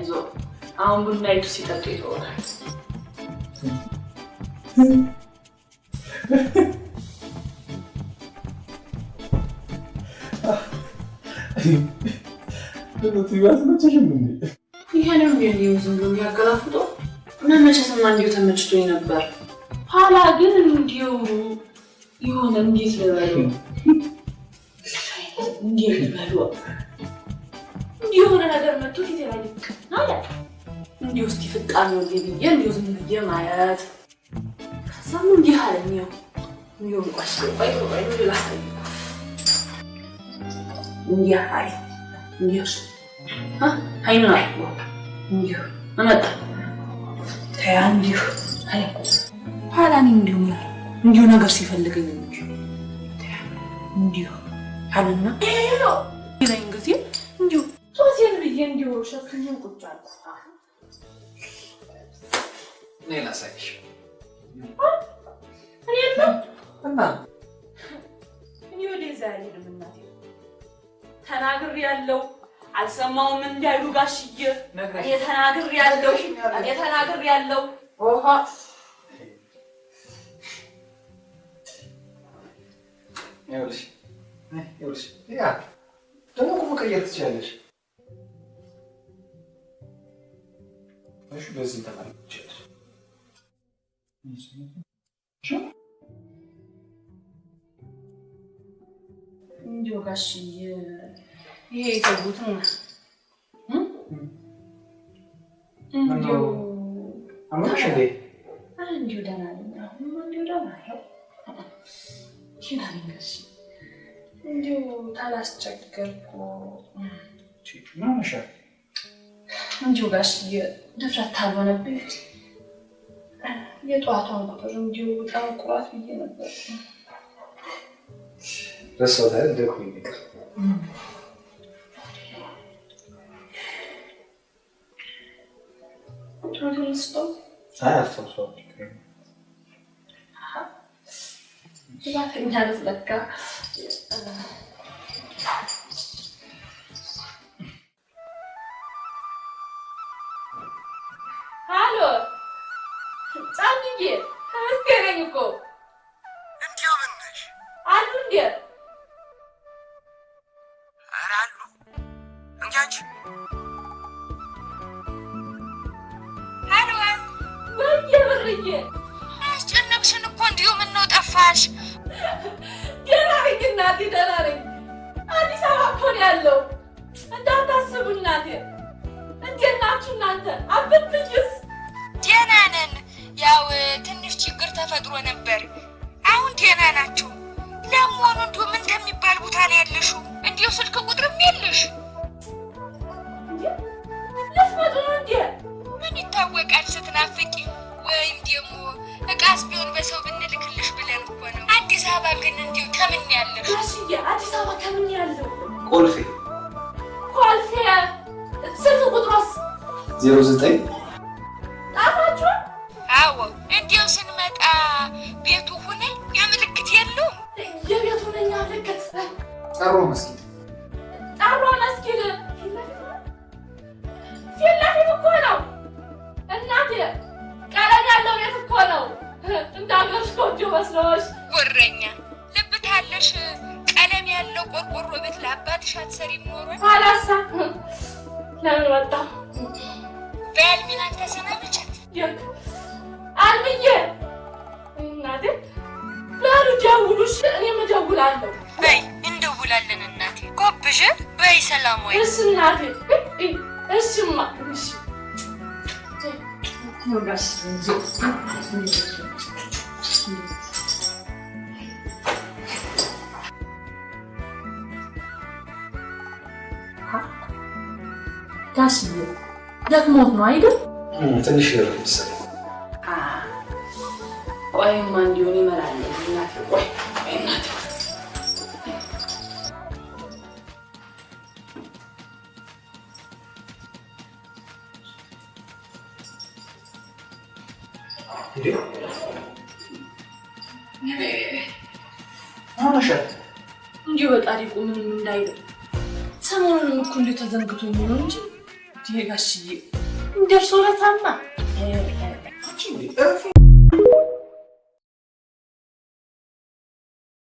አይዞህ አሁን ቡናይቱ ሲጠጡ ይተወናል። አትመቸሽም እንዴ? ይሄንም እንዲሁ ዝም ብሎ የሚያገላፍጠው መመቸትማ እንዲሁ ተመችቶኝ ነበር። ኋላ ግን እንዲሁ የሆነ እንዴት ልበለው እንዴት ልበለው እንዲሁ የሆነ ነገር መጥቶ ፊቴ ላይ ልክ አለ። እንዲሁ እስኪ ፍጣን ነው ብዬ እንዲሁ ዝም ብዬ ማየት ከዛም እንዲህ አለኝ። ያው እንዲሁ እንቋሽ ቆይ ቆይ እንዲሁ ላሳየው እንዲህ አለ እንዲሁ አይኑን አጥቦ እንዲሁ አመጣ ተያ እንዲሁ አለ። ኋላ እኔ እንዲሁ ምን አልኩ እንዲሁ ነገር ሲፈልገኝ እንዲሁ ተያ እንዲሁ አለና ሄሎ ይለኝ ጊዜ እንዲሁ ሶሴን ብዬ እንዲሁ ሸፍኜው ቁጭ አልኩ። እኔ ላሳይሽ። እኔማ እና እኔ ወደዛ አልሄድም እናቴ። ተናግሬያለሁ አልሰማውም እንዳይሉ ጋሽዬ። እኔ ተናግሬያለሁ እኔ ተናግሬያለሁ። ኦሆ ይኸውልሽ ይኸውልሽ ያ ደግሞ እኮ መቀየር ትችያለሽ። እሺ በዚህ ተማሪ ትችያለሽ። እንዲሁ ጋሽዬ ይሄ የተውኩትን እንዲሁ አመመሽ እንዴ? ኧረ እንዲሁ ደህና ነኝ። አሁንማ እንዲሁ ደህና ነው። ደህና ነኝ ጋሽዬ። እንዲሁ ታላስቸገርኩ ምን ሆነሻል? እንዲሁ ጋሽዬ ድፍረት ታልሆነብኝ የጠዋቷን ቁጥር እንዲሁ ጠንቁራት ብዬ ነበር። ረሳሁት አይደል? ደክሞኝ ይቅር። ቁጥሩን ልስጠው? አይ አስታውሰዋለሁ። ባተኛ ልትለካ ሃሎ ጫንዬ፣ ተመስገን ነኝ እኮ። እንዲያው ምን ነሽ? አሉ እንዴ? ኧረ አሉ። እንጂ አንቺ ሃሎ ወይዬ ብርዬ፣ አስጨነቅሽን እኮ እንዲሁ። ምነው ጠፋሽ? ደህና ነኝ እናቴ፣ ደህና ነኝ። አዲስ አበባ እኮ ነው ያለው። እንዳታስቡ እናቴ። እንዴት ናችሁ እናንተ? አብብዬስ? ደህና ነን። ያው ትንሽ ችግር ተፈጥሮ ነበር። አሁን ደህና ናቸው። ለመሆኑ እንዲሁ ምን እንደሚባል ቦታ ነው ያለሽው? እንዲሁ ስልክ ቁጥርም የለሽ? ልትመጡ ነው እንዴ? ምን ይታወቃል ስትናፍቂ፣ ወይም ደግሞ እቃስ ቢሆን በሰው ብንልክልሽ ብለን እኮ ነው። አዲስ አበባ ግን እንዲሁ ከምን ያለሽ? ጋሽዬ አዲስ አበባ ከምን ያለው? ኮልፌ ኮልፌ። ስልክ ቁጥሮስ? 09 ጣፋችሁ? አዎ እንዲሁ ስንመጣ ቤቱ ሁነኛ ምልክት የለውም። የቤቱ ሁነኛ ምልክት ጠሮ መስጊድ። ጠሮ መስጊድ ፊት ለፊት እኮ ነው እናቴ። ቀለም ያለው ቤት እኮ ነው። እንደ ሀገርሽ ጎጆ መስሎሽ። ጉረኛ ልብ ታለሽ። ቀለም ያለው ቆርቆሮ ቤት ለአባትሽ አትሰሪም ኖሯል። ኋላሳ ለምን ወጣሁ? በአልሚን አልተሰናበቻት። አልምዬ እናቴ በሉ ደውሉሽ፣ እኔም እደውላለሁ። በይ እንደውላለን እናቴ። ጎብዥ በይ። ሰላም ወይ። እሺ እናቴ። እሺማ እሺ። ጋሽዬ ደክሞት ነው አይደል? ትንሽ ይረፍ መሰለኝ። ቆይማ እንዲሆን ይመራል እናቴ። ቆይ ቆይ እናቴ እንዴ ምን ሆነሻል? እንዲሁ በጣሪቁ ምንም እንዳይለው ሰሞኑንም እኮ እንዲሁ ተዘንግቶኝ ነው እንጂ እንዴ ጋሽዬ እንደርሶ ለታማ